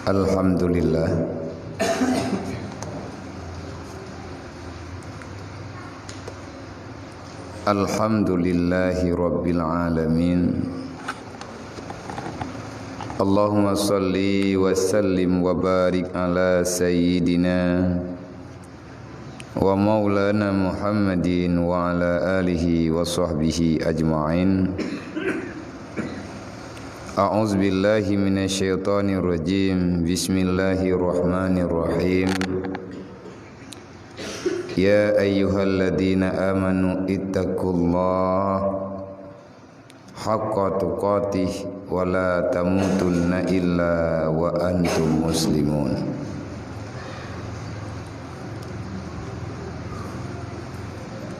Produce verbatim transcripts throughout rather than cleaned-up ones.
Alhamdulillah. Alhamdulillahirabbil alamin. Allahumma shalli wa sallim wa barik ala sayyidina wa maulana Muhammadin wa ala alihi wa sahbihi ajma'in. A'udzubillahi minasyaitonirrajim. Bismillahirrahmanirrahim. Ya ayyuhalladzina amanu ittaqullaha haqqa tuqatih wa la tamutunna illa wa antum muslimun.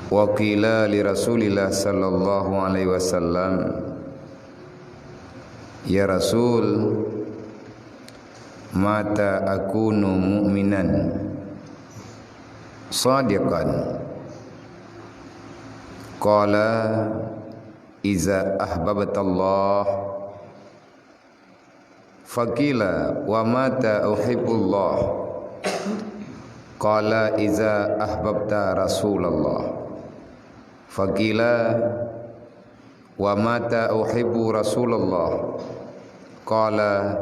Wa qila li Rasulillah sallallahu alaihi wasallam, "Ya Rasul, mata akunu mu'minan shadiqan?" Qala, "Iza ahbabtallah." Faqila, "Wa mata uhibbullah?" Qala, "Iza ahbabta Rasulallah." Faqila, "Wa mata uhibbu Rasulallah?" Qala,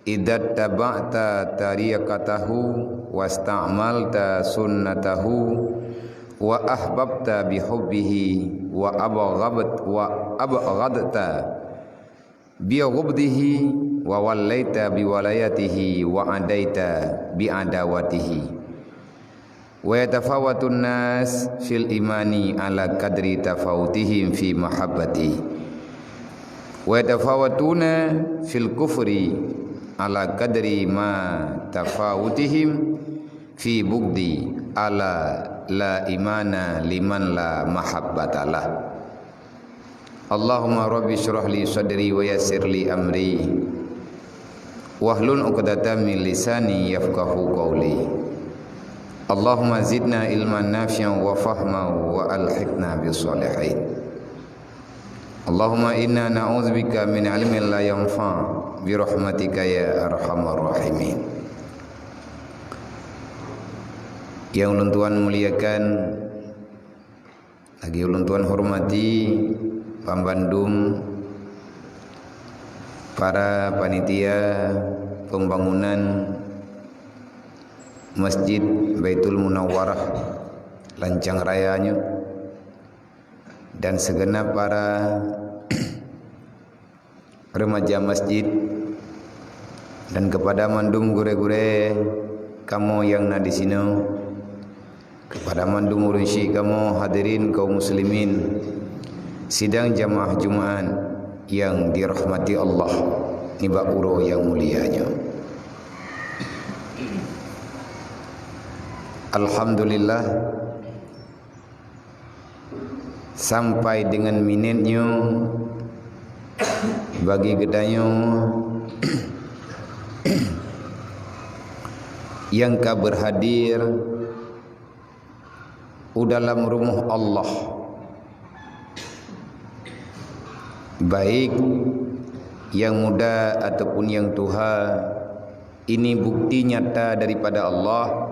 "Idza taba'ta tariqatahu wasta'malta sunnatahu wa ahbabta bihubbihi wa abghabt-, wa abghadta bighubdihi wa wallaita biwalayatihi wa adaita biadawatihi." Wa yatafawatun nas fil imani ala qadri tafawutihim fi mahabbati. Wa yatafawatuna fil kufri ala qadri ma tafawutihim fi bugdi. Ala la imana liman la mahabbatalah. Allahumma rabbi shrah li sadri wa yassir li amri, wahlul 'uqdatam min lisani yafqahu qawli. Allahumma zidna ilman nafi'an wa fahman wa alhiqna bis shalihin. Allahumma inna na'udzubika min ilmin la yanfa' bi rahmatika ya arhamar rahimin. Yang ulôn tuan muliakan, lagi ulôn tuan hormati banbandum para panitia pembangunan Masjid Baitul Munawwarah Lancang Raya nyoe, dan segenap para remaja masjid, dan kepada mandum gurée-gurée kamoe nyang na disinoe, kepada mandum ureuëng syik kamoe hadirin kaum muslimin, sidang jamaah Jumaat nyang dirahmati Allah nibak uroe nyang mulia nyoe. Alhamdulillah, sampai deungon minét nyoe, bagi geutanyoe nyang ka beurhadir u dalam rumoh Allah, baik nyang muda ataupun nyang tuha, ini bukti nyata daripada Allah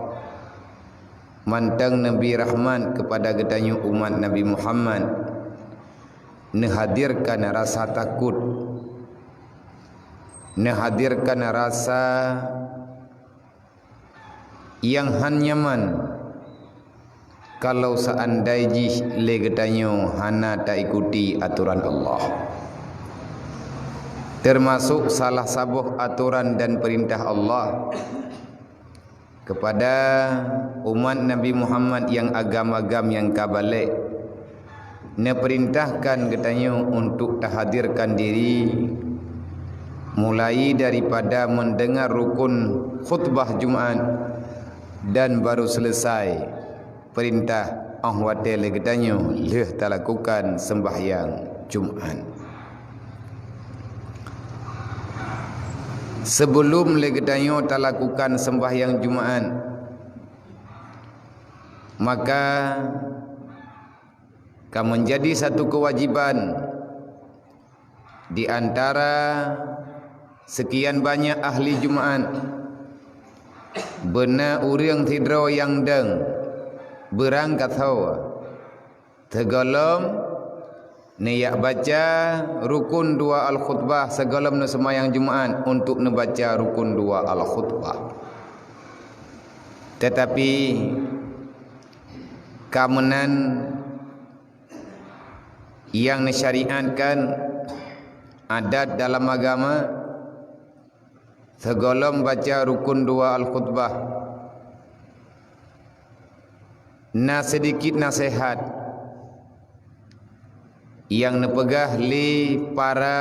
mantong neubri rahmat keupada geutanyoe umat Nabi Muhammad, neuhadirkan rasa takot, neuhadirkan rasa nyang hán nyaman kalau seandai jih lé geutanyoe hana taikuti atoran Allah. Teumasok salah saboh atoran dan peurintah Allah keupada umat Nabi Muhammad nyang agam-agam nyang ka balek, neupeurintahkan geutanyoe untuk tahadirkan diri, mulai daripada mendengar rukun khutbah Jumaat dan baru selesai peurintah óh watée lé geutanyoe lheueh talakukan seumbahyang Jumaat. Sebelum lé geutanyoe talakukan seumbahyang Jumaat, maka ka menjadi satu kewajiban di antara Seukian banyak ahli Jumaat, beuna ureuëng sidroe nyang dong beurangkasoe. Sigohlom neujak baca rukun dua al-khutbah sigohlom neuseumayang Jumaat untuk neubaca rukun dua al-khutbah. Teutapi ka meunan nyang neusyariatkan adat dalam agama, sigohlom baca rukun dua al-khutbah, na sidikit naseuhat nyang neupeugah lé para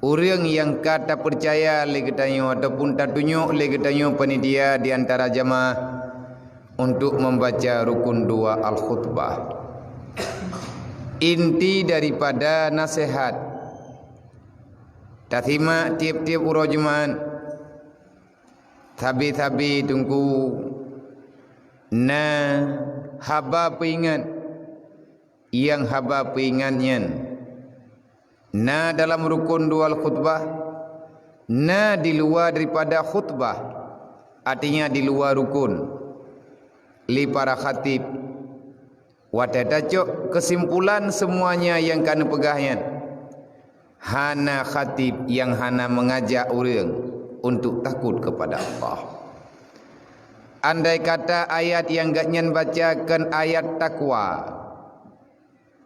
ureuëng nyang ka tapeucaya lé geutanyoe ataupun tatunyok lé geutanyoe panitia di antara jamaah untuk membaca rukun dua al-khutbah. Inti daripada naseuhat, tasimak tieb-tieb uroe Jumaat, sabe-sabe teungku na haba peuingat, nyang haba peuingat nyan na dalam rukun dua al-khutbah, na di luwa daripada khutbah, artinya di luwa rukun, lé para khatib. Watée tacok keusimpulan seumuanya nyang ka neupeugah nyan, hana khatib nyang hana meungajak ureuëng untuk takot keupada Allah. Andai kata ayat nyang gobnyan baca kon ayat takwa,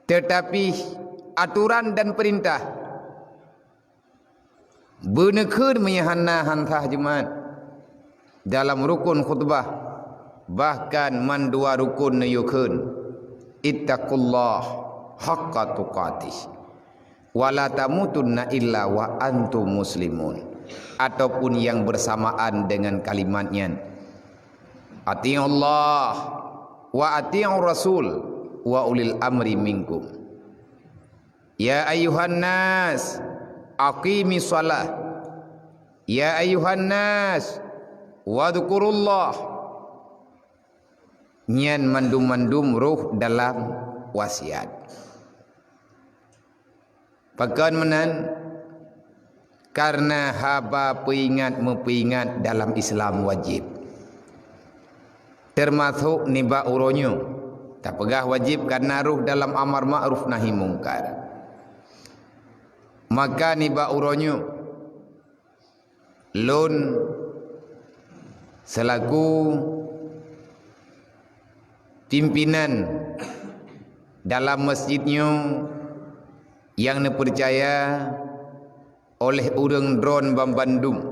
teutapi atoran dan peurintah, beuneukheun meunyoe hana han sah Jumaat dalam rukun khutbah, bahkan mandua rukun neuyue kheun, "Ittaqullah haqqa tuqatih, wa la tamutunna illa wa antum muslimun," ataupun nyang beursamaan deungon kalimat nyan, "Ati'ullah wa ati'ur rasul wa ulil amri minkum." "Ya ayyuhan nas, aqimis shalah. Ya ayyuhan nas, wadhkurullah." Nyan mandum-mandum roh dalam wasiat. Pakon meunan? Karena haba peuingat meupeuingat dalam Islam wajéb. Teumasok nibak uroe nyoe, tapeugah wajéb karena roh dalam amar ma'ruf nahi mungkar. Maka nibak uroe nyoe, lôn seulaku pimpinan dalam masjid nyoe nyang neupeucaya oleh ureuëng droen banmandum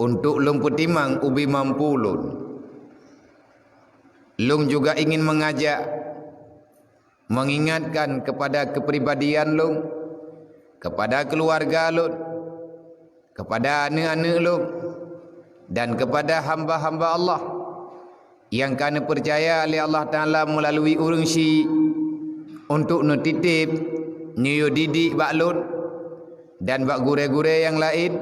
untuk lôn peutimang ubé mampu lôn. Lôn juga ingin meungajak, meungingatkan keupada keupribadian lôn, keupada keuluwarga lôn, keupada aneuëk-aneuëk lôn, dan keupada hamba-hamba Allah nyang ka neupeucaya lé Allah Taala meulalui ureuëng syiek untuk neutiteb, neuyue didik bak lôn dan bak gurée-gurée nyang laén,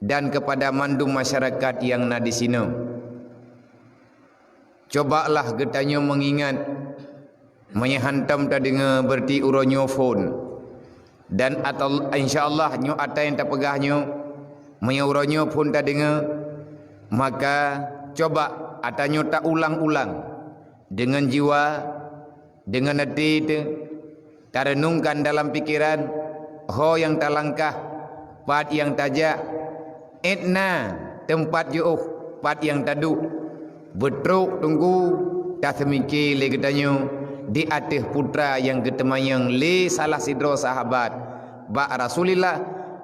dan keupada mandum masyarakat nyang na disinoe. Cobalah geutanyoe meungingat, meunyoe hantom tadeungoe, beureuti uroe nyoe phon. Dan atau, insya Allah, nyoe ata nyang tapeugah nyoe, meunyoe uroe nyoe phon tadeungoe, maka coba ata nyoe taulang-ulang deungon jiwa, deungon até teuh, tareunungkan dalam pikeran, ho nyang talangkah, pat nyang tajak, étna teumpat jiôh, pat nyang taduek. Beutrok teungku, taseumike lé geutanyoe di ateueh putra nyang geuteumanyong lé salah sidroe sahabat bak Rasulillah,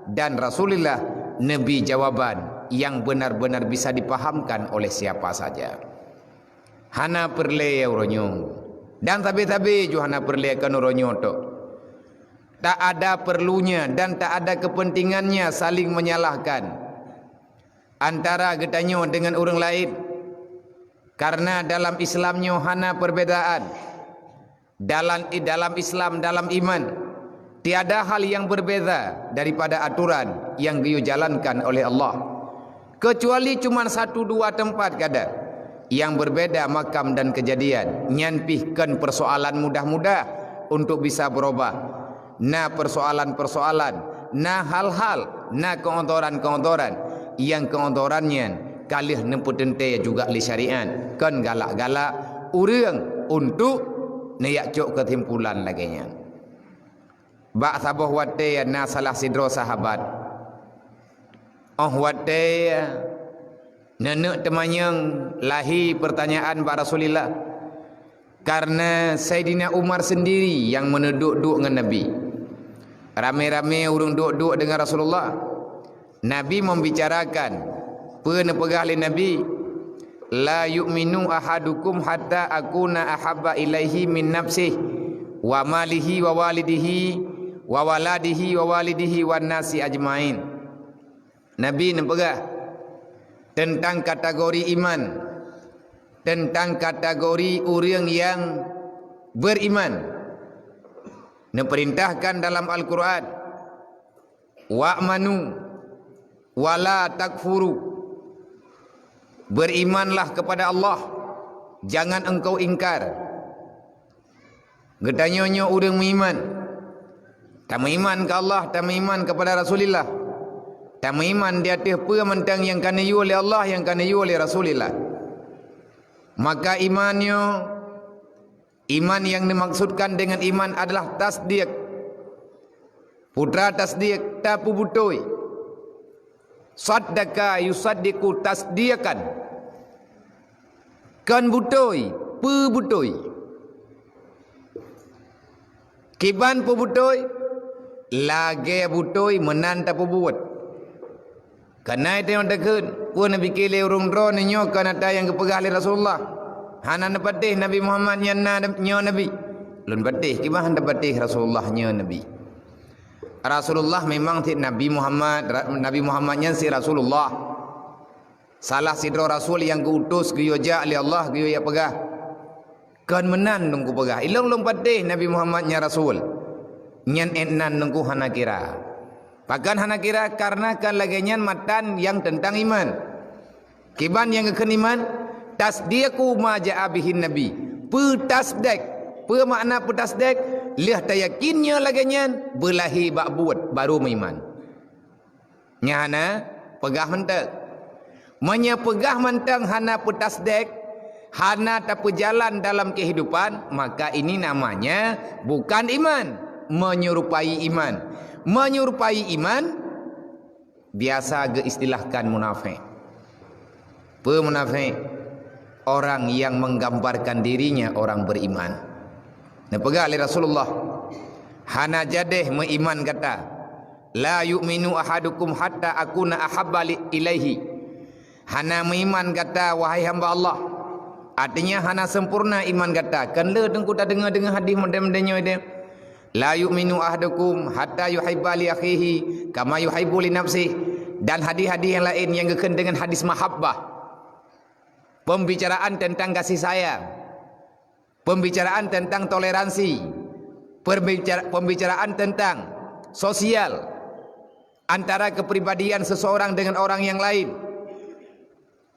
dan Rasulillah neubri jawaban nyang beunar-beunar bisa dipahamkan oleh siapa saja. Hana peureulée uroe nyoe, dan sabe-sabe ju hana peureulée kon uroe nyoe tok. Tak ada perlunya dan tak ada kepentingannya saling menyalahkan antara geutanyoe deungon ureuëng laén, karena dalam Islam nyoe hana perbedaan. Dalam, dalam Islam, dalam iman, tiada hal yang berbeza daripada aturan yang geuyue jalankan oleh Allah. Kecuali cuma satu dua tempat kada yang berbeda makam dan kejadian. Nyan pih kon persoalan mudah-mudah untuk bisa berubah. Na persoalan-persoalan Na hal-hal, na keu'udhuran-keu'udhuran, nyang keu'udhuran nyan ka lheueh neupeuteuntèe juga lé syariat, kon galak-galak ureuëng untuk neujak cok keusimpulan lagèe nyan. Bak saboh watèe na salah sidroe sahabat, óh watèe neuneuk teumanyong, lahé peurtanyaan bak Rasulullah, kareuna Saidina Umar seundiri nyang meuneuk duek-duek ngon Nabi. Ramé-ramé ureuëng duek-duek deungon Rasulullah. Nabi membicarakan, peue neupeugah lé Nabi, "La yu'minu ahadukum hatta akuna ahabba ilaihi min nafsihi, wa malihi, wa walidihi, wa waladihi, wa walidihi, wan nasi ajmain." Nabi neupeugah teuntang kategori iman, teuntang kategori ureuëng nyang beuriman. Neupeurintahkan dalam Al-Qur'an, "Wa'manu wa la takfuru." Berimanlah kepada Allah, jangan engkau ingkar. Geutanyoe nyoe ureuëng meuiman. Tameuiman keu Allah, tameuiman kepada Rasulullah. Tameuiman di ateueh peue mantong nyang ka neuyue lé Allah, nyang ka neuyue lé Rasulullah. Maka iman nyoe, iman nyang dimaksudkan dengan iman adalah tasdiq. Putra tasdiq, tapeubeutôi. Saddaqa yusaddiqu tasdiqan. Kon beutôi, peubeutôi. Kiban peubeutôi, lagèe beutôi meunan tapeubuet. Keunae teungoh takheun, peue neupike lé ureuëng droeneuh nyoe kon ata nyang geupeugah lé Rasulullah. Hana neupatéh Nabi Muhammad nyan na nyoe Nabi. Lôn patéh, kiban hana patéh Rasulullah nyoe Nabi. Rasulullah memang cit Nabi Muhammad, ra-, Nabi Muhammad nyan cit Rasulullah. Salah sidroe rasul nyang geu-utus geuyue jak lé Allah geuyue jak peugah. Kon meunan Teungku peugah, ilôn lôn patéh Nabi Muhammad nyan rasul. Nyan ék nan Teungku hana kira. Pakon hana kira? Kareuna kan lagèe nyan matan nyang teuntang iman. Kiban nyang geukheun iman? Tasdiqu ma ja'a bihin nabi. Peutasdek. Peue makna peutasdek? Lheueh tayakin nyoe lagèe nyan, beulahé bak buet, baru meuiman. Nyan hana peugah mantong. Meunyoe peugah mantong hana peutasdek, hana tapeujalan dalam kehidupan, maka ini namanya bukan iman, menyerupai iman. Menyerupai iman biasa geuistilahkan munafék. Peue munafék? Orang yang menggambarkan dirinya orang beriman. Neupeugah lé Rasulullah, "Hana jadeh meuiman gata. La yu'minu ahadukum hatta akuna ahabba li-, ilaihi." Hana meuiman gata, wahai hamba Allah. Artinya hana sempurna iman gata. Kan le Teungku tadeungoe-deungoe hadis model-model nyoe deh. "La yu'minu ahadukum hatta yuhibba li akhihi kama yuhibbu li nafsih." Dan hadis-hadis nyang laén nyang geukheun deungon hadis mahabbah. Pembicaraan tentang kasih sayang. Pembicaraan tentang toleransi, perbicara-, pembicaraan tentang sosial antara kepribadian seseorang dengan orang yang lain,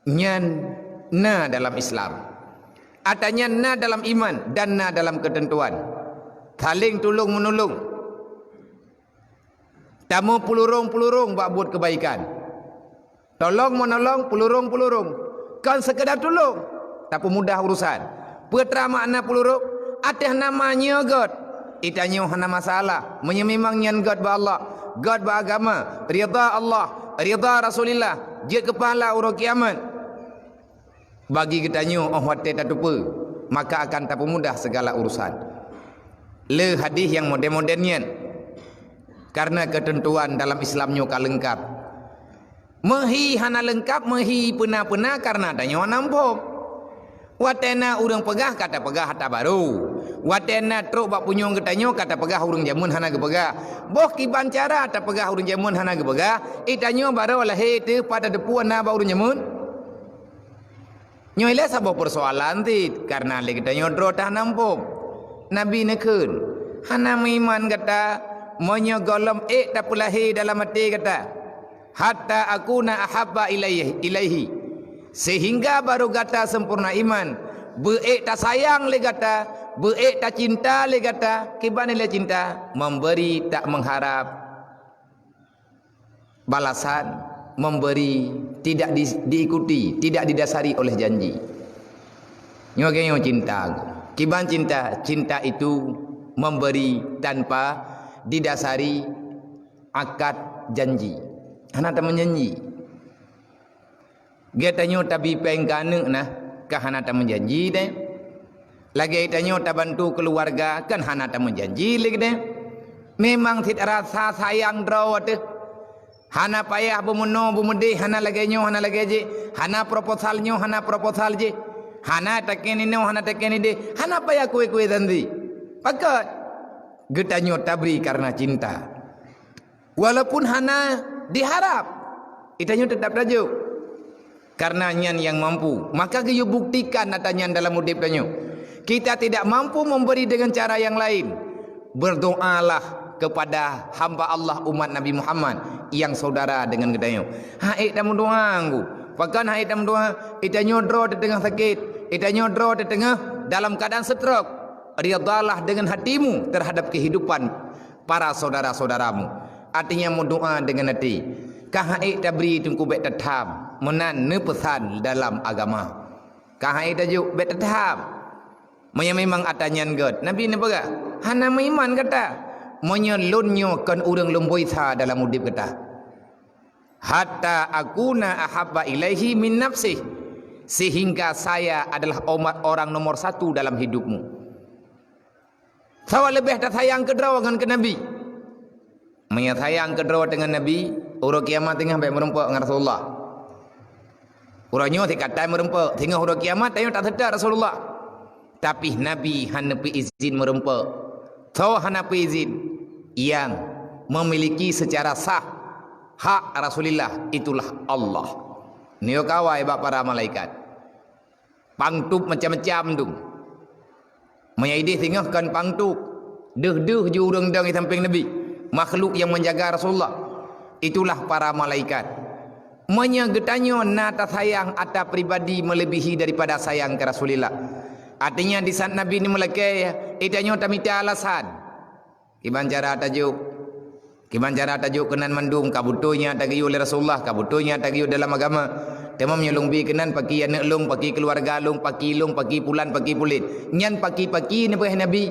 nyan na dalam Islam. Ata nyan na dalam iman dan na dalam ketentuan. Saling tulung-meunulung. Tameupulurong-pulurong bak buet keubaikan. Tolong-meunolong, pulurong-pulurong. Kon seukeudar tulông, tapeumudah urusan. Peue teuma makna pulurong? Ateueh nama nyoe gét. Geutanyoe hana masalah. Meunyoe memang nyan gét bak Allah, gét bak agama, ridha Allah, ridha Rasulillah, jeuet keu pahala uroe kiamat. Bagi geutanyoe óh watée tateupeue, maka akan tapeumudah sigala urusan. Le hadih nyang modern-modern nyan, kareuna keuteuntuan dalam Islam nyoe ka leungkab. Meuhi hana leungkab, meuhi peuna-peuna kareuna tanyoe hana muphom. Watée na ureuëng peugah, ka tapeugah ata barô. Watée na trok bak punyueng geutanyoe, ka tapeugah ureuëng jameun hana geupeugah. Boh kiban cara tapeugah ureuëng jameun hana geupeugah, geutanyoe barô lahé teuh pat tateupeue na bak ureuëng jameun. Nyoe ilée saboh peusoalan cit, kareuna lé geutanyoe droe that hana muphom. Nabi neukheun, "Hana meuiman gata, meunyoe gohlom ék tapeulahé dalam até gata, hatta akuna ahabba ilaihi, ilaihi, seuhingga barô gata seumpurna iman, beu-ék tasayang lé gata, beu-ék tacinta lé gata." Kiban ilée cinta? Memberi tak mengharap. balasan memberi tidak di-, diikuti, tidak didasari oleh janji. Nyoe geuh nyoe cinta. Kiban cinta, cinta itu memberi tanpa didasari akad janji. Hana tameujanji. Geutanyoe tabi péng keu aneuk na, ka hana tameujanji deh. Lagée tanyoe tabantu keuluwarga, kan hana tameujanji lé deh. Memang cit rasa sayang droe teuh. Hana payah beumeunoe beumeudeh, hana lagée nyoe, hana lagée jih. Hana proposal nyoe, hana proposal jih. Hana takén inoe, hana takén ideh. Hana payah kue-kue janji. Pakon? Geutanyoe tabri kareuna cinta. Walaupun hana diharap, geutanyoe teutap tajok. Kareuna nyan nyang mampu, maka geuyue buktikan ata nyan dalam udeb tanyoe. Kita tidak mampu memberi dengan cara yang lain. Berdoalah kepada hamba Allah umat Nabi Muhammad yang saudara dengan geutanyoe. Ha'ék tameudoa nggu. Pakon ha'ék tameudoa? Geutanyoe droe teuteungoh sakét, geutanyoe droe teuteungoh dalam keadaan stroke. Ridhalah dengan hatimu terhadap kehidupan para saudara-saudaramu. Artinya meudoa dengan hati. Ka ha'ék tabri teungku bék tatham, meunan neupeusan dalam agama. Ka ha'ék tajok bék tatham. Meunyoe memang ata nyan gét, Nabi neupeugah, "Hana meuiman gata, meunyoe lôn nyoe kon ureuëng lumboi sa dalam udeb gata." "Hatta akuna ahabba ilaihi min nafsih," sehingga saya adalah umat orang nomor satu dalam hidupmu. Sawa leubeh tasayang keudroe ngon keu Nabi. Meunyoe sayang keudroe teungon Nabi, uroe kiamat teungoh bék meurumpok ngon Rasulullah. Uroe nyoe sikatai meurumpok, teungoh uroe kiamat tanyoe taseutôt Rasulullah. Tapi Nabi hana peuizin meurumpok. Soe hana peuizin? Yang memiliki secara sah hak Rasulullah, itulah Allah. Nyoe kawai bak para malaikat. Pangtub macam-macam tu. Meunyoe ideh singoh kon pangtub, deuh-deuh ju ureuëng dong di sampéng Nabi, makhluk yang menjaga Rasulullah. Itulah para malaikat. Meunyoe geutanyoe na tasayang ata pribadi meulebihi daripada sayang keu Rasulullah, artinya di saat Nabi ni meulakée, geutanyoe tamita alasan. Kiban cara tajok? Kiban cara tajok keunan mandum, ka beutôi nyang tageuyue lé Rasulullah, ka beutôi nyang tageuyue dalam agama. Teuma meunyoe lôn bi keunan paki aneuëk lôn, paki keuluwarga lôn, paki lôn, paki pulan, paki pulet. Nyan paki-paki neupeugah Nabi.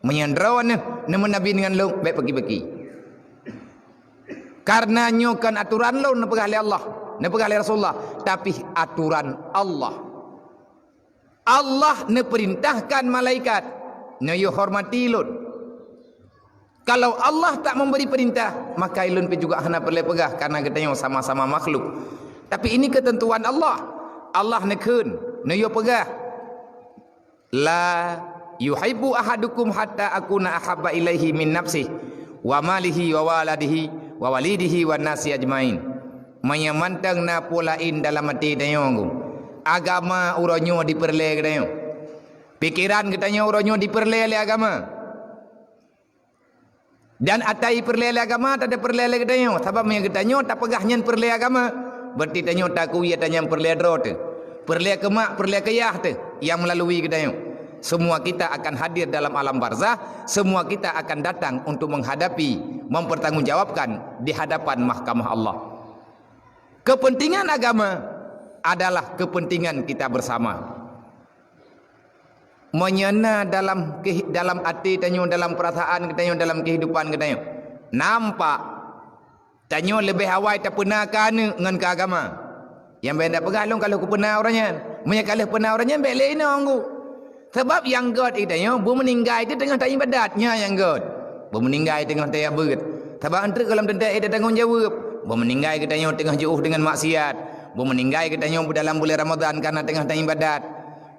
Meunyoe droeneuh neumeunabi deungon lôn, bék paki-paki. Kareuna nyoe kon atoran lôn neupeugah lé Allah, neupeugah lé Rasulullah, tapi atoran Allah. Allah neupeurintahkan malaikat, "Neuyue hormati lôn." Kalau Allah tak memberi perintah, maka ulôn pih juga hana peureulée peugah, karena geutanyoe sama-sama makhluk. Tapi ini ketentuan Allah. Allah neukheun, "Neuyue peugah, 'La yuhibbu ahadukum hatta akuna ahabba ilaihi min nafsihi, wa malihi, wa waladihi, wa walidihi, wan nasi ajmain.'" Meunyoe mantong na peue laén dalam até tanyoe, agama uroe nyoe dipeureulée geutanyoe. Pikeran geutanyoe uroe nyoe dipeureulée lé agama. Dan ata jipeureulée lé agama, ata jipeureulée lé geutanyoe. Sabab meunyoe geutanyoe tapeugah nyan peureulée agama, berarti tanyoe takui ata nyan peureulée droe teuh. Peureulée keu mak, peureulée keu yah teuh nyang meulalui geutanyoe. Semua kita akan hadir dalam alam barzakh, semua kita akan datang untuk menghadapi, mempertanggungjawabkan di hadapan mahkamah Allah. Kepentingan agama adalah kepentingan kita bersama. Meunyoe na dalam keh-, dalam até tanyoe, dalam peurasaan geutanyoe, dalam keuhidupan geutanyoe, nampak tanyoe leubeh awai tapeuna keu aneuëk ngon keu agama. Nyang bék tapeugah lôn ka lheueh kupeuna uroe nyan. Meunyoe ka lheueh peuna uroe nyan, bék lé inong ku. Sabab nyang gét geutanyoe beumeuninggai teuh teungoh taibadat, nyan nyang gét. Beumeuninggai teungoh tajak beuet. Sabab eunteuk gohlom teuntée tatanggong jaweueb. Beumeuninggai geutanyoe teungoh jiôh deungon maksiat. Beumeuninggai geutanyoe dalam buleuen Ramadhan kareuna teungoh taibadat.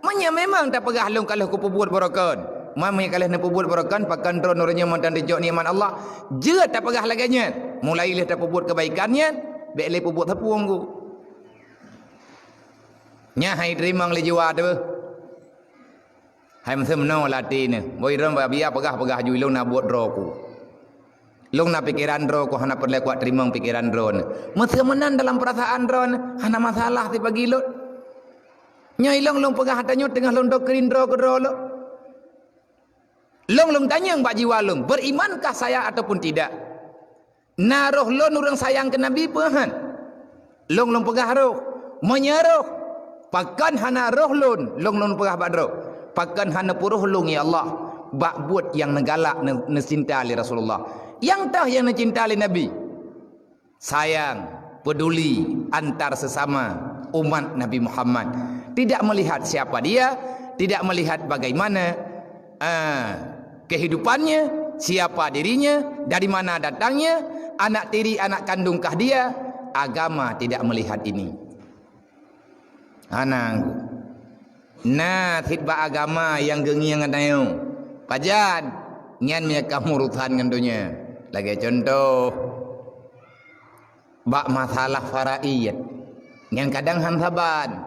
Meunyoe memang tapeugah lôn ka lheueh kupeubuet barokon, ma meunyoe ka lheueh neupeubuet barokon, pakon droe nurée nyoe mantong teucok nikmat Allah? Jeuet tapeugah lagée nyan. Mulai lheueh tapeubuet keubaikan nyan, bék lé peubuet sapeue nggu. Nyan hai teurimong lé jiwa teuh. Hai meuseumeunoe latée nyoe, boi droe babia peugah-peugah ju ilôn na buet droe ku. Lôn na pikeran droe ku hana peureulée kuat teurimong pikeran droe nyoe. Meuseumeunan dalam peurasaan droe nyoe, hana masalah sibagi lôn. Nyoe ilôn lôn peugah ata nyoe teungoh lôn doktrin droe keudroe lôn. Lôn lôn tanyong bak jiwa lôn, berimankah saya ataupun tidak? Na roh lôn ureuëng sayang keu Nabi peue han? Lôn lôn peugah roh. Meunyoe roh, pakon hana roh lôn, lôn lôn peugah bak droe. Pakon hana peuroh lôn, ya Allah, bak buet nyang neugalak, ne-, neucinta lé Rasulullah. Nyang toh nyang neucinta lé Nabi. Sayang, peduli antar sesama umat Nabi Muhammad. Tidak melihat siapa dia, tidak melihat bagaimana, ah, kehidupannya, siapa dirinya, dari mana datangnya, anak tiri, anak kandungkah dia, agama tidak melihat ini. Hana. Na cit bak agama nyang geungieng geutanyoe. Pajan? Nyan meunyo ka meurusan ngon donya. Lagée cuntoh, bak masalah faraid, nyan kadang han saban.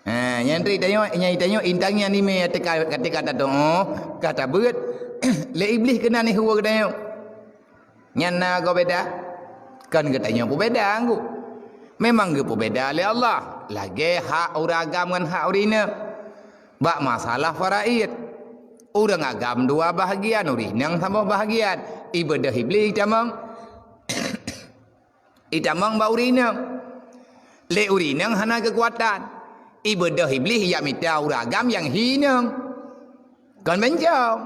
Ha, nyan ri tanyoe, nyan tanyoe intang nyan imé teuka, ketika tatuoh, ka tabeuet, lé Iblih keunan ihue geutanyoe. Nyan na goe beda? Kan geutanyoe peubeda, Anggu. Memang geupeubeda lé Allah, lagée hak ureuëng agam ngon hak ureuëng inong. Bak masalah faraid, ureuëng agam dua bahagian, ureuëng inong saboh bahagian. Ibeudôh Iblih itamong, itamong bak ureuëng inong. Lé ureuëng inong hana keukuatan, ibeudôh Iblih jak mita ureuëng agam nyang hi inong. Kon bencong.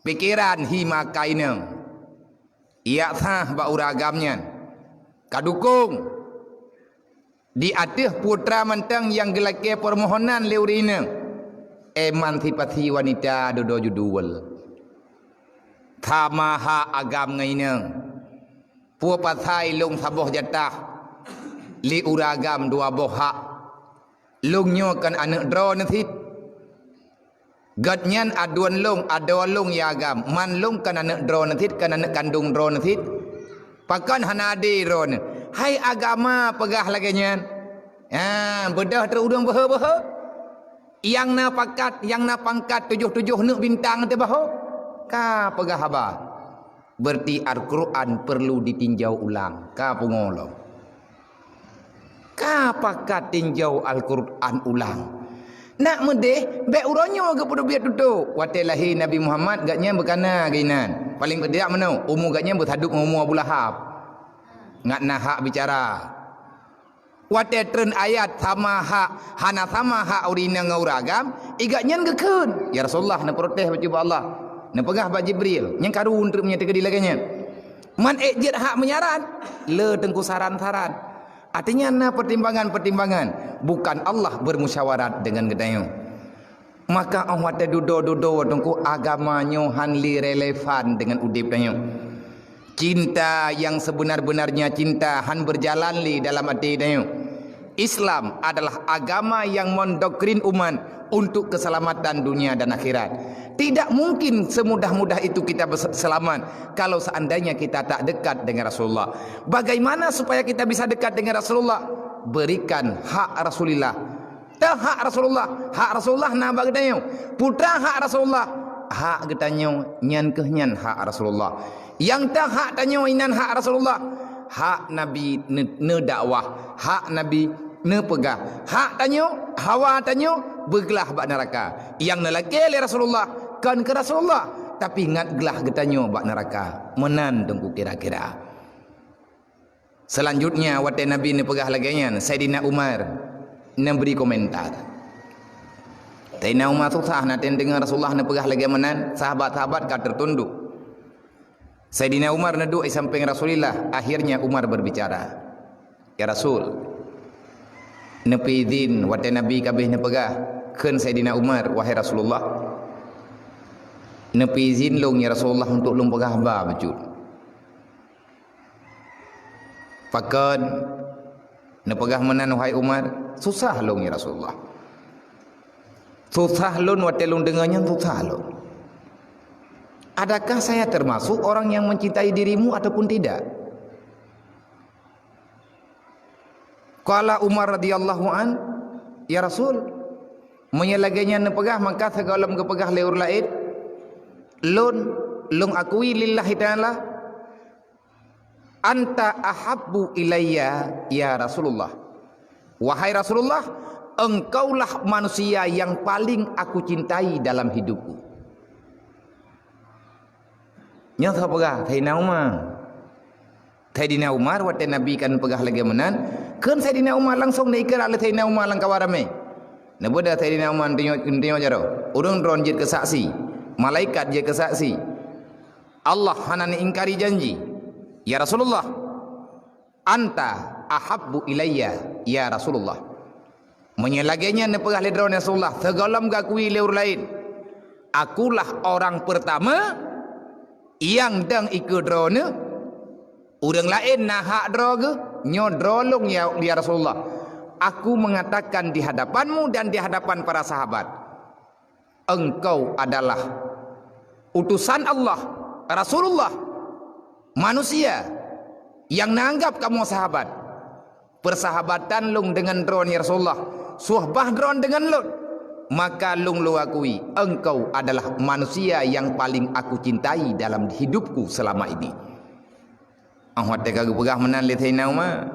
Pikeran hi maka inong. Yak sah bak ureuëng agam nyan. Ka dukong. Di ateueh putra mantong nyang geulakée peumohonan lé ureuëng inong. Emansipasi wanita dudoe judul. Sama hak agam ngon inong. Peue pasai lôn saboh jatah, lé ureuëng agam dua boh hak. Lôn nyoe kon aneuëk droeneuh cit. Gobnyan aduen lôn, adoe lôn ya agam, man lôn kon aneuëk droeneuh cit, kon aneuëk kandong droeneuh cit. Pakon hana adé droeneuh? Hai agama peugah lagée nyan. Ha, beudôh trok ureuëng beuhe-beuhe. Nyang na pangkat, nyang na pangkat tujoh-tujoh neuk bintang teubaho. Ka peugah haba. Berarti Al-Quran perlu ditinjau ulang. Ka pungo lom. Ka pakat tinjau Al-Quran ulang. Nak meudeh, bék uroe nyoe geupeudubiet tutoe. Watée lahé Nabi Muhammad, gobnyan beukana geuinan. Paléng peudeuek meunoe, umu gobnyan beusadub ngon umu Abu Lahab. Ngat na hak bicara. Watée treun ayat sama hak, hana sama hak ureuëng inong ngon ureuëng agam, i gobnyan geukheun, "Ya Rasulullah, neuprotes bacut bak Allah, neupeugah bak Jibril, nyang karu treuk meunyoe teukeudi lagée nyan. Man ék jeuet hak meunyaran, le teungku saran-saran." Artinya na pertimbangan-pertimbangan, bukan Allah bermusyawarat dengan geutanyoe. Maka óh watée dudoe-dudoe teungku agama nyoe han lé relevan dengan udeb tanyoe. Cinta yang sebenar-benarnya cinta han berjalan lé dalam até tanyoe. Islam adalah agama yang mendoktrin umat untuk keselamatan dunia dan akhirat. Tidak mungkin semudah-mudah itu kita bes-, selamat kalau seandainya kita tak dekat dengan Rasulullah. Bagaimana supaya kita bisa dekat dengan Rasulullah? Berikan hak Rasulullah. Teuh hak Rasulullah, hak Rasulullah na bak geutanyoe. Peue teuh hak Rasulullah, hak geutanyoe, nyan kheueh nyan hak Rasulullah. Nyang teuh hak tanyoe inan hak Rasulullah, hak Nabi ne-, neudakwah, hak Nabi neupeugah, hak tanyoe, hawa tanyoe beuglah bak neuraka. Nyang neulakée lé Rasulullah kon keu Rasulullah, tapi ngat glah geutanyoe bak neuraka. Meunan teungku kira-kira. Selanjutnya, watée Nabi neupeugah lagée nyan, Saidina Umar neubri komentar. Saidina Umar susah na teudeungoe Rasulullah neupeugah lagée meunan, sahabat-sahabat ka teutunduk. Saidina Umar neuduek di sampéng Rasulullah, akhirnya Umar berbicara, "Ya Rasul, neupeuidhin watée Nabi ka abéh neupeugah," kheun Saidina Umar, "Wahai Rasulullah, neupeuidhin lôn, ya Rasulullah, untuk lôn peugah haba bacut." "Pakon neupeugah meunan, wahai Umar?" "Susah lôn, ya Rasulullah. Susah lôn watée lôn deungoe nyan, susah lôn. Adakah saya termasuk orang yang mencintai dirimu ataupun tidak?" Qala Umar radhiyallahu an, "Ya Rasul, meunyoe lagée nyan neupeugah, maka sigohlom geupeugah lé ureuëng laén, 'Lôn, lôn akui lillahi ta'ala, anta ahabbu ilayya ya Rasulullah.' Wahai Rasulullah, engkaulah manusia yang paling aku cintai dalam hidupku." Nyoe ka peugah Saidina Umar. Saidina Umar, watée Nabi ka neupeugah lagée meunan, kheun Saidina Umar langsong neuikrar lé Saidina Umar lam kawan ramé. Neubeudôh Saidina Umar, "Tanyoe, tanyoe jaroe. Ureuëng droeneuh jeuet keu saksi. Malaikat jeuet keu saksi. Allah hana neuingkari janji. Ya Rasulullah, anta ahabbu ilayya, ya Rasulullah." Meunyoe lagée nyan neupeugah lé droeneuh, ya Rasulullah, sigohlom geukui lé ureuëng laén, akulah orang pertama nyang dong ikeue droeneuh. Ureuëng laén na hak droe geuh, nyoe droe lôn, ya, ya Rasulullah. Aku mengatakan di hadapanmu dan di hadapan para sahabat, engkau adalah utusan Allah, Rasulullah, manusia nyang neuanggab kamoe sahabat. Persahabatan lôn deungon droeneuh, ya Rasulullah, suhbah droeneuh deungon lôn, maka lôn lôn akui engkau adalah manusia yang paling aku cintai dalam hidupku selama ini. Óh watée ka geupeugah meunan lé Saidina Umar,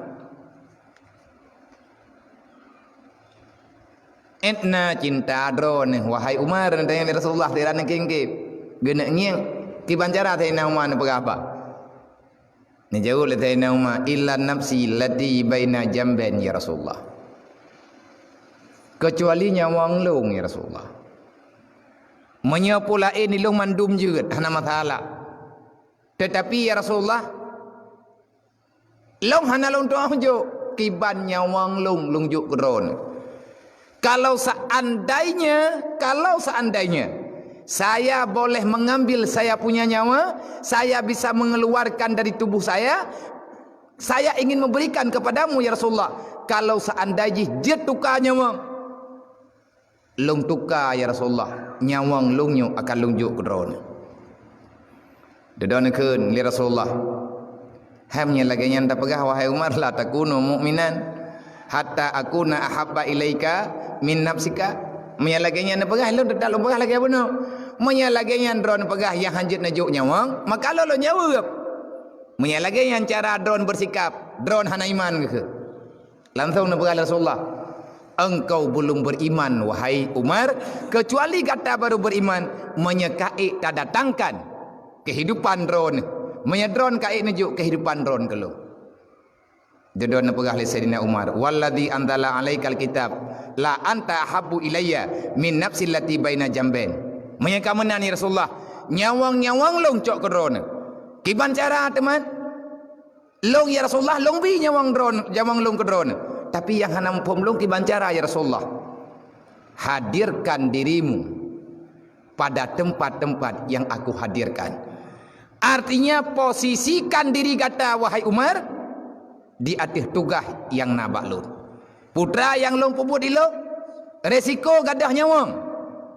"Ét na cinta droeneuh, wahai Umar," neutanyong lé Rasulullah, sira neukém-kém. Geuneuk ngieng, kiban cara Saidina Umar neupeugah haba. Neujaweueb lé Saidina Umar, "Illa nafsi lati baina jambain, ya Rasulullah." "Keucuali nyawöng lôn, ya Rasulullah. Meunyoe peue laén ilôn mandum jeuet, hana masalah. Teutapi, ya Rasulullah, lôn hana lôn tuwoe jok, kiban nyawöng lôn, lôn jok keu droeneuh. Kalau seandainya, kalau seandainya saya boleh mengambil saya punya nyawa, saya bisa mengeluarkan dari tubuh saya, saya ingin memberikan kepadamu, ya Rasulullah. Kalau seandainya jeuet tuka nyawöng, lôn tuka, ya Rasulullah, nyawöng lôn nyoe akan lôn jok keu droeneuh." Dudoe neukheun lé Rasulullah, "Hai, meunyoe lagée nyan tapeugah, wahai Umar, la takunu mu'minan hatta akuna ahabba ilaika min nafsika." Meunyoe lagée nyan neupeugah, lôn teutap lôn peugah lagée bunoe. Meunyoe lagée nyan droeneuh peugah nyang hana jeuet neujok nyawöng, maka lôn lôn jaweueb. Meunyoe lagée nyan cara droeneuh bersikap, droeneuh hana iman geuh. Langsong neupeugah lé Rasulullah, "Engkau belum beriman, wahai Umar, kecuali gata baru beriman meunyoe ka ék tadatangkan kehidupan droeneuh, meunyoe droeneuh ka ék neujok kehidupan droeneuh keu lôn." Dudoe neupeugah lé Saidina Umar, "Walladzi anzala alaikal kitab, la anta ahabbu ilayya min nafsil lati baina jambain." Meunyoe ka meunan, ya Rasulullah, nyawöng-nyawöng lôn cok keu droeneuh. Kiban cara teuma? Lôn, ya Rasulullah, lôn bi nyawöng droeneuh, nyawöng lôn keu droeneuh. Tapi nyang hana muphom lôn kiban cara, ya Rasulullah. Hadirkan dirimu pada tempat-tempat yang aku hadirkan. Artinya, posisikan diri gata, wahai Umar, di ateueh tugaih nyang na bak lôn. Peue nyang lôn peubuet ilôn, resiko gadôh nyawöng.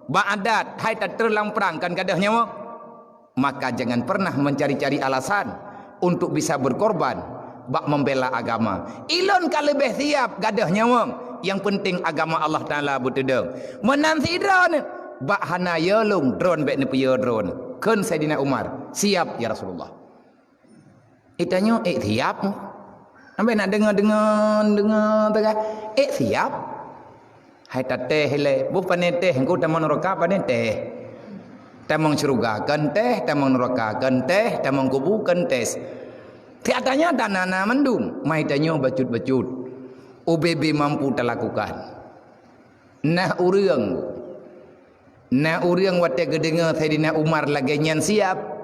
Bak adat, hai tateueng lam prang kan gadôh nyawöng. Maka jangan pernah mencari-cari alasan untuk bisa berkorban bak membela agama. Ilôn ka leubeh siap gadôh nyawöng, nyang peunteng agama Allah Taala beuteudong. Meunan sidroe neuh, bak hana yö lôn droeneuh bék neupeuyö droeneuh. Kheun Saidina Umar, "Siap, ya Rasulullah." Itanyoe ék siap. Sampai nak deungoe-deungoe, deungoe teuka. Ék siap. Hai tatéh ilée, boh pané téh, engkau tamong nuraka pané téh. Tamong syeuruga kon téh, tamong nuraka kon téh, tamong kubu kon téh. Siat tanyoe tanana mandum, mai tanyoe bacut-bacut. Ubé-bé mampu talakukan. Nah ureuëng Na ureuëng watée geudeungoe Saidina Umar lagée nyan siap.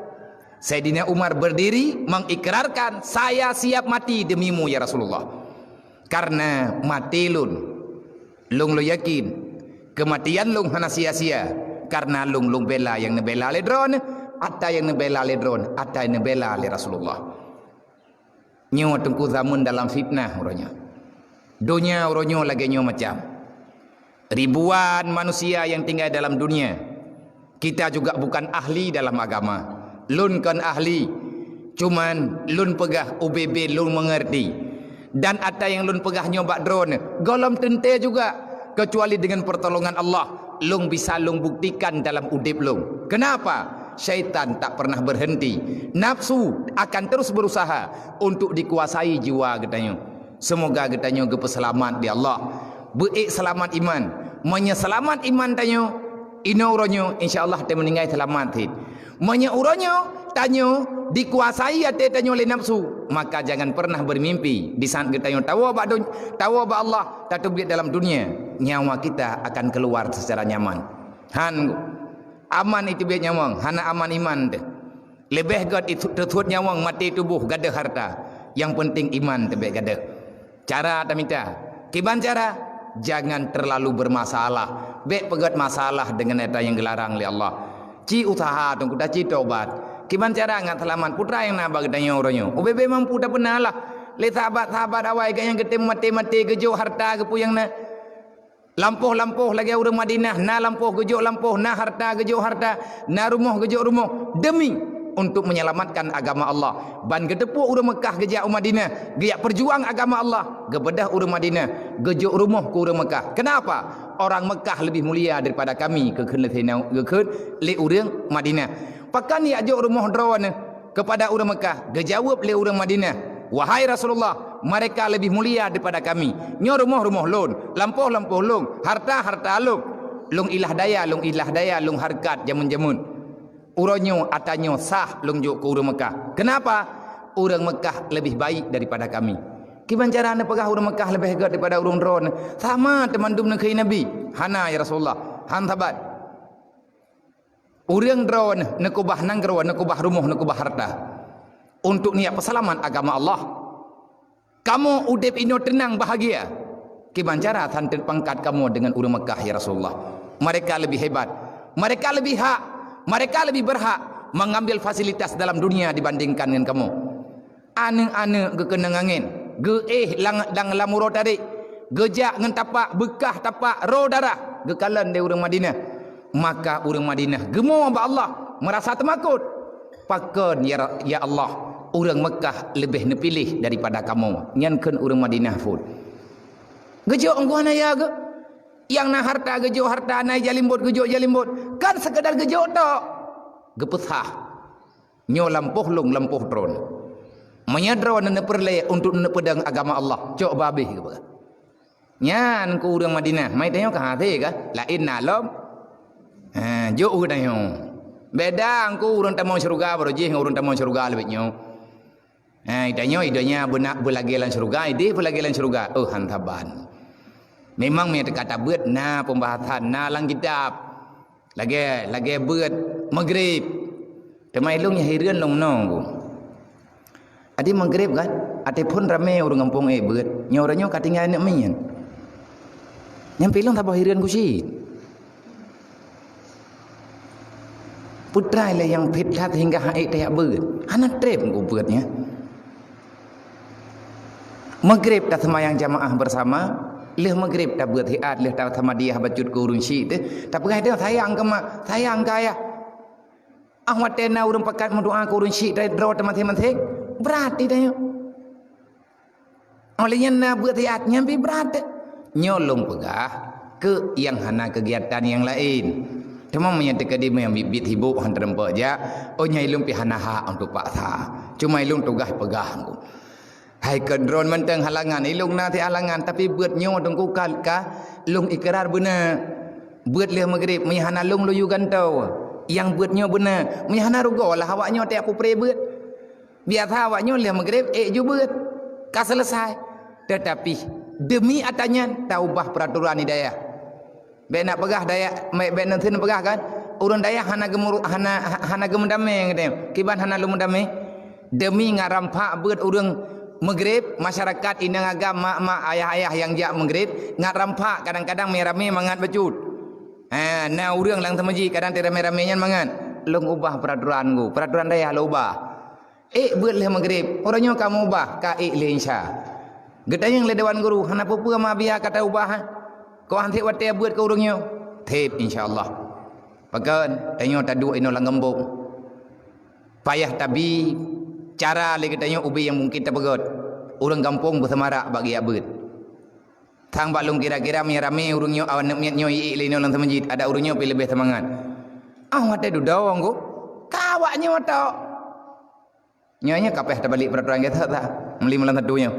Saidina Umar berdiri mengikrarkan, "Saya siap mati demimu, ya Rasulullah. Karena maté lôn, lôn lôn yakin keumatian lôn hana sia-sia, karena lôn lôn bela nyang neubela lé droeneuh, ata nyang neubela lé droeneuh, ata nyang neubela lé Rasulullah." Nyoe teungku zaman dalam fitnah uroe nyoe. Donya uroe nyoe lagée nyoe macam. Ribuan manusia yang tinggal dalam dunia. Kita juga bukan ahli dalam agama. Lôn kon ahli. Cuman lôn peugah ubé-bé lôn mengerti. Dan ata nyang lôn peugah nyoe bak droeneuh, gohlom teuntée juga, kecuali dengan pertolongan Allah, lôn bisa lôn buktikan dalam udeb lôn. Kenapa? Syaitan tak pernah berhenti. Nafsu akan terus berusaha untuk dikuasai jiwa geutanyoe. Semoga geutanyoe geupeuseulamat di Allah. Beuék seulamat iman. Meunyoe seulamat iman tanyoe, Inoe uroe nyoe, insya Allah, teumeuninggai seulamat cit. Meunyoe uroe nyoe, tanyoe dikuasai até tanyoe lé nafsu, maka jangan pernah bermimpi di saat geutanyoe tawoe bak dun-, tawoe bak Allah, tateubiet dalam dunia, nyawa kita akan keluar secara nyaman. Han, aman itu biet nyawöng, hana aman iman teuh. Leubeh gét itu teusuet nyawöng maté tuboh gadôh harta. Nyang peunteng iman teubiet gadôh. Cara tamita. Kiban cara? Jangan terlalu bermasalah. Bék peugét masalah deungon ata nyang geularang lé Allah. Ci useuha teungku taci tobat. Kiban cara ngat seulamat putra nyang na bak geutanyoe uroe nyoe. Ubé-bé mampu tapeuna lah. Lé sahabat-sahabat awai gét nyang geutem maté-maté geujok harta geupuyang na. Lampôh-lampôh lagée ureuëng Madinah, na lampôh geujok lampôh, na harta geujok harta, na rumoh geujok rumoh, demi untuk menyelamatkan agama Allah. Ban geuteupeue ureuëng Meukah geujak u Madinah, geujak peujuang agama Allah, geubeudôh ureuëng Madinah, geujok rumoh keu ureuëng Meukah. Kenapa? Orang Meukah lebih mulia daripada kami, geukheun lé Saidina, geukheun lé ureuëng Madinah. Pakon jak jok rumoh droeneuh kepada ureuëng Meukah? Geujaweueb lé ureuëng Madinah, "Wahai Rasulullah, mereka lebih mulia daripada kami. Nyoe rumoh-rumoh lôn, lampôh-lampôh lôn, harta-harta lôn. Lôn ilah daya, lôn ilah daya, lôn hareukat jameun-jameun. Uroe nyoe ata nyoe sah lôn jok keu ureuëng Meukah. Kenapa? Ureuëng Meukah lebih baik daripada kami." Kiban cara neupeugah ureuëng Meukah leubeh gét daripada ureuëng droeneuh? Sama teuma dum neukheun Nabi. "Hana, ya Rasulullah. Han sabat." Ureuëng droeneuh neukeubah nanggroe, neukeubah rumoh, neukeubah harta untuk niat peuseulamat agama Allah. Kamoe udeb inoe teunang bahagia. Kiban cara santet pangkat kamoe deungon ureuëng Meukah, ya Rasulullah? Mereka lebih hebat, mereka lebih hak, mereka lebih berhak mengambil fasilitas dalam dunia dibandingkan dengan kamoe. Aneuëk-aneuëk geukeunong angén, geuéh lam, lam, lam uroe tarék, geujak ngon tapak, beukah tapak, roe darah, geukalon lé ureuëng Madinah. Maka ureuëng Madinah geumo bak Allah, meurasa teumakot. "Pakon, ya Ra-, ya Allah, ureuëng Meukah leubeh neupiléh daripada kamoe?" Nyan kheun ureuëng Madinah phon. Geujok ngon hana ya geuh. Nyang na harta geujok harta, na jalimbot geujok jalimbot. Kan seukeudar geujok tok. Geupeusah. Nyoe lampôh lôn, lampôh droeneuh. Meunyoe droeneuh neupeureulée untuk neupeudong agama Allah, cok babeh geupeugah. Nyan keu ureuëng Madinah, mai tanyoe ka hasé ka, laén na lom. Ha, jok geutanyoe. Beda engku ureuëng tamong syeuruga barô jih ngon ureuëng tamong syeuruga leubeh nyoe. Ha, tanyoe i donya beuna beulagée lam syeuruga, ideh beulagée lam syeuruga. Oh, han saban. Memang meunyoe teuka tabeuet na pembahasan, na lam kitab. Lagée, lagée beuet Maghrib. Teuma ilong nyang hireuen lom nong ku. Adi Maghrib kan, até phon ramé ureuëng gampông ék beuet. Nyoe uroe nyoe ka tinggai aneuk miet. Nyang pi ilong saboh hireuen ku cit. Peutrai lé nyang phét that sehingga han ék tajak beuet. Hana treb ku beuet nyan. Maghrib taseumayang jamaah bersama, lheueh Maghrib tabeuet siat, lheueh tasamadiah bacut keu ureuëng syik teuh, tapeugah teuh sayang keu mak, sayang keu ayah. Ah watée na ureuëng pakat meudoá keu ureuëng syik droe teuh maséng-maséng, brat i tanyoe. Óh lheueh nyan na beuet siat nyan pih brat teuh. Nyoe lôn peugah keu nyang hana keugiatan nyang laén. Teuma meunyoe teukeudi meunyoe biet-biet sibok han teurumpok jak, oh nyan ilong pih hana hak untuk paksa. Cuma ilong tugaih peugah engku. Hai kon droe mantong halangan, ilong na sihalangan, tapi beuet nyoe teungku ka, ka lôn ikrar beuna. Beuet lheueh Maghrib, meunyoe hana lôn laju gantoe. Nyang beuet nyoe beuna, meunyoe hana rugoe lah awak nyoe tajak pupré beuet. Biasa awak nyoe lheueh Maghrib ék ju beuet. Ka selesai. Tetapi demi ata nyan taubah peraturan di dayah. Bék nak peugah dayah, bék, bék neuteupeugah kan. Ureuëng dayah hana geumuru-, hana, hana geumeudamé geutanyoe. Kiban hana lôn meudamé? Demi ngat rampak beuet ureuëng Maghrib, masyarakat inong agam, mak-mak, ayah-ayah nyang jak Maghrib, ngat rampak kadang-kadang meurah ramé mangat bacut. Ha, na ureuëng lam teumeuji kadang teuramé-ramé nyan mangat. Lôn ubah peraturan ku, peraturan dayah lôn ubah. Ék beuet lheueh Maghrib, uroe nyoe kamoe ubah, ka ék lheueh Isya. Geutanyong lé dewan guru, "Hana peue-peue ma biya ka taubah, ha? Kok han sép watée beuet keu ureuëng nyoe?" "Sép, insya Allah." Pakon, tanyoe taduek inoe lam gampông. Payah tabi cara lé geutanyoe ubé nyang mungken tapeugét. Ureuëng gampông beuseumarak bak geujak beuet. Sang bak lôn kira-kira meunyoe ramé ureuëng nyoe aneuk miet nyoe ék lé inoe lam teumeuji, adak ureuëng nyoe pih leubeh seumangat. Ah, watée dudoe engku, ka awak nyoe tok. Nyoe, nyoe kapéh tabalek peraturan gata that. Meuli malam satu nyoe.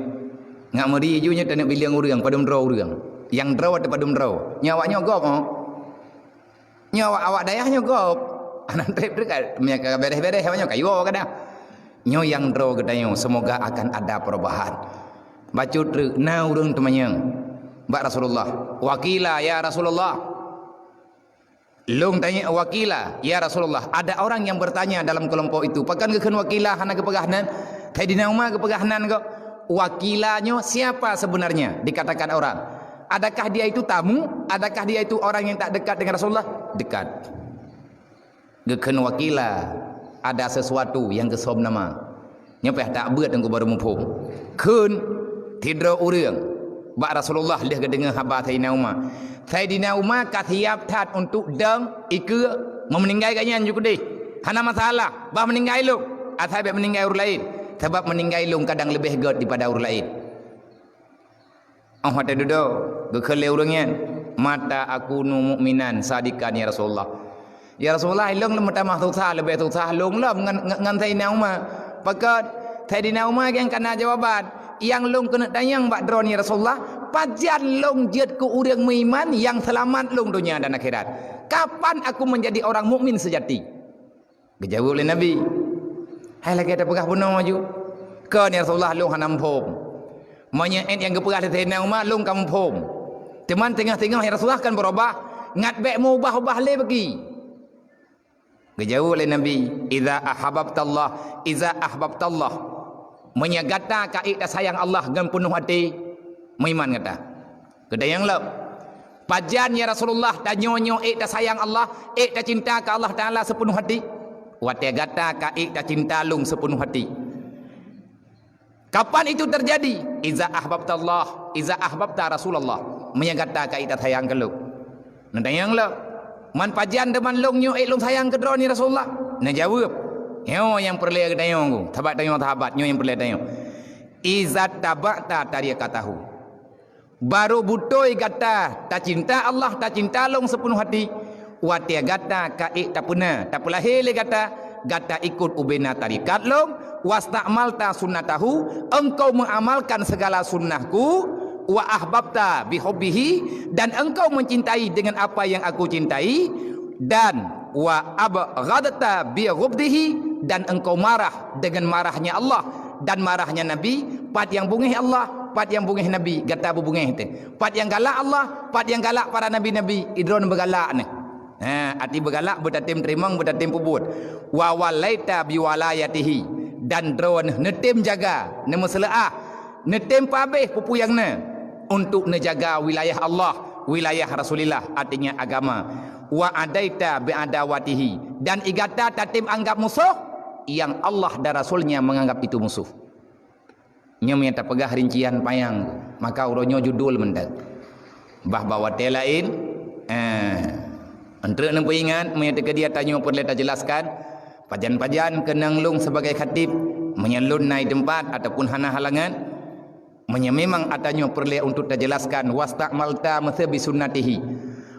Ngat meuri ju nyoe taneuk bileung ureuëng, padum droe ureuëng. Nyang droe teuh padum droe. Nyoe awak nyoe gob, oh. Nyoe awak-awak dayah nyoe gob. Aneuk treb-treb ka, meunyo ka beres-beres awak nyoe ka yue kadang. Nyoe nyang droe geutanyoe, semoga akan ada perubahan. Bacut treuk, na ureuëng teumanyong bak Rasulullah, "Wa qila, ya Rasulullah." Lôn tanya, "Wa qila, ya Rasulullah." Ada orang yang bertanya dalam kelompok itu, "Pakon geukheun wa qila hana geupeugah nan?" Saidina Umar geupeugah nan kok. Wa qila nyoe siapa sebenarnya? Dikatakan orang. Adakah dia itu tamu? Adakah dia itu orang yang tak dekat dengan Rasulullah? Dekat. Geukheun wa qila, ada sesuatu nyang geusöm nama. Nyoe pih tak beuet teungku baru muphom. Kheun, sidroe ureuëng bak Rasulullah lheueh geudeungoe haba Saidina Umar. Saidina Umar ka siap that untuk dong ikeue, meu meuninggai gobnyan ju keudeh. Hana masalah, bah meuninggai lôn. Asai bék meuninggai ureuëng laén, sabab meuninggai lôn kadang leubeh gét daripada ureuëng laén. Óh watée dudoe, geukheun lé ureuëng nyan, "Mata akunu mu'minan sadikan, ya Rasulullah." "Ya Rasulullah, lôn lom meutamah susah, leubeh susah lôn lom ngon, ngon, ngon Saidina Umar." Pakon? Saidina Umar nyang kana jawaban. "Nyang lôn keuneuk tanyong bak droeneuh, ya Rasulullah, pajan lôn jeuet keu ureuëng meuiman nyang seulamat lôn donya dan akhirat? Kapan aku menjadi orang mukmin sejati?" Geujaweueb lé Nabi, "Hai lagée tapeugah bunoe ju, kon ya Rasulullah, lôn hana muphom. Meunyoe ét nyang geupeugah lé Saidina Umar, lôn ka muphom. Teuma teungoh-teungoh ya Rasulullah kon beurubah, ngat bék meuubah-ubah lé bagi." Geujaweueb lé Nabi, "Iza ahbabtallah, iza ahbabtallah." Meunyoe gata ka ék tasayang Allah ngon peunoh até, meuiman gata. Geutanyong lom, "Pajan ya Rasulullah tanyoe nyoe ék tasayang Allah, ék tacinta keu Allah Taala sipeunoh até?" "Watée gata ka ék tacinta lôn sipeunoh até." "Kapan itu terjadi?" "Iza ahbabtallah, iza ahbabta Rasulullah." Meunyoe gata ka ék tasayang keu lôn. Neutanyong lom, "Man pajan teuma lôn nyoe ék lôn sayang keu droeneuh ya Rasulullah?" Neujaweueb, "Nyoe nyang peureulée geutanyong ku, sahabat tanyoe sahabat, nyoe nyang peureulée tanyoe." "Iza taba'ta tariqatahu." Barô beutôi gata tacinta Allah, tacinta lôn sipeunoh até, watée gata ka ék tapeuna, tapeulahé lé gata, gata ikot ubena tarekat lôn, "Wasta'malta sunnatahu," engkau mengamalkan segala sunnahku, "Wa ahbabta bihubbihi," dan engkau mencintai dengan apa yang aku cintai, dan "Wa abghadta bighubdihi," dan engkau marah dengan marahnya Allah dan marahnya Nabi. Pat nyang beungéh Allah, pat nyang beungéh Nabi, gata beubeungéh teuh. Pat nyang galak Allah, pat nyang galak para nabi-nabi, droeneuh beugalak neuh. Ha, arti beugalak, beutatem teurimong, beutatem peubuet. "Wa wallaita biwalayatihi," dan droeneuh neutem jaga, neumeuseuleuah, neutem peuhabéh peue-peue nyang na untuk neujaga wilayah Allah, wilayah Rasulillah, artinya agama. "Wa adaita biadawatihi," dan gata tatem anggap musoh nyang Allah dan Rasulnya menganggap itu musoh. Nyoe nyang tapeugah rincian panyang, maka uroe nyoe judul mantong. Bah bak watée laén, eh, eunteuk neupeuingat, meunyoe teukeudi tanyoe peureulée tajeulaskan, pajan-pajan keunong lôn sibagai khatib, meunyoe lôn na i teumpat ataupun hana halangan, meunyoe memang ata nyoe peureulée untuk tajeulaskan, "Wasta'malta meusebi sunnatihi,"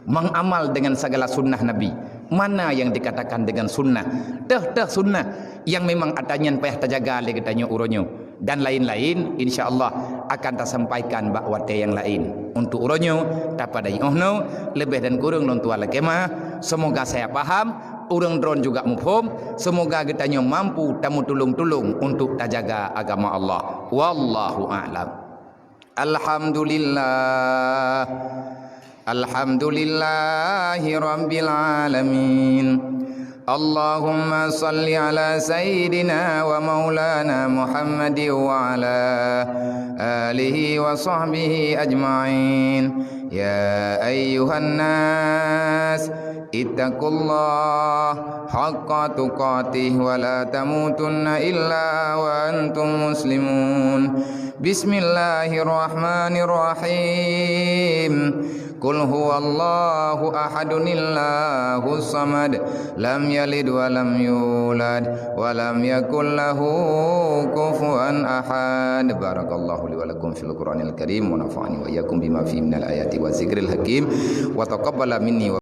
mengamal dengan segala sunnah Nabi. Mana yang dikatakan dengan sunnah? Teuh-teuh sunnah yang memang ata nyan payah tajaga lé geutanyoe uroe nyoe. Dan lain-lain, insya Allah, akan tasampaikan bak watée nyang laén. Untuk uroe nyoe, tapadai óh noe, leubeh dan kureueng lôn tuan lakée meuah. Semoga saya paham, ureuëng droen juga muphom. Semoga geutanyoe mampu tamutulông-tulông untuk tajaga agama Allah. Wallahu a'lam. Alhamdulillah. Alhamdulillahi rabbil alamin. Allahumma salli ala sayyidina wa maulana Muhammad wa ala alihi wa sahbihi ajma'in. Ya ayyuhan nas, ittaqullaha haqqa tuqatih wa la tamutunna illa wa antum muslimun. Bismillahirrahmanirrahim. Qul huwallahu ahadun, Allahus samad, lam yalid wa lam yulad, wa lam yakul lahu kufuwan ahad. Barakallahu li wa lakum fil Qur'anil Karim, wa nafa'ani wa iyyakum bima fihi minal ayati wa zikril hakim, wa taqabbala minni wa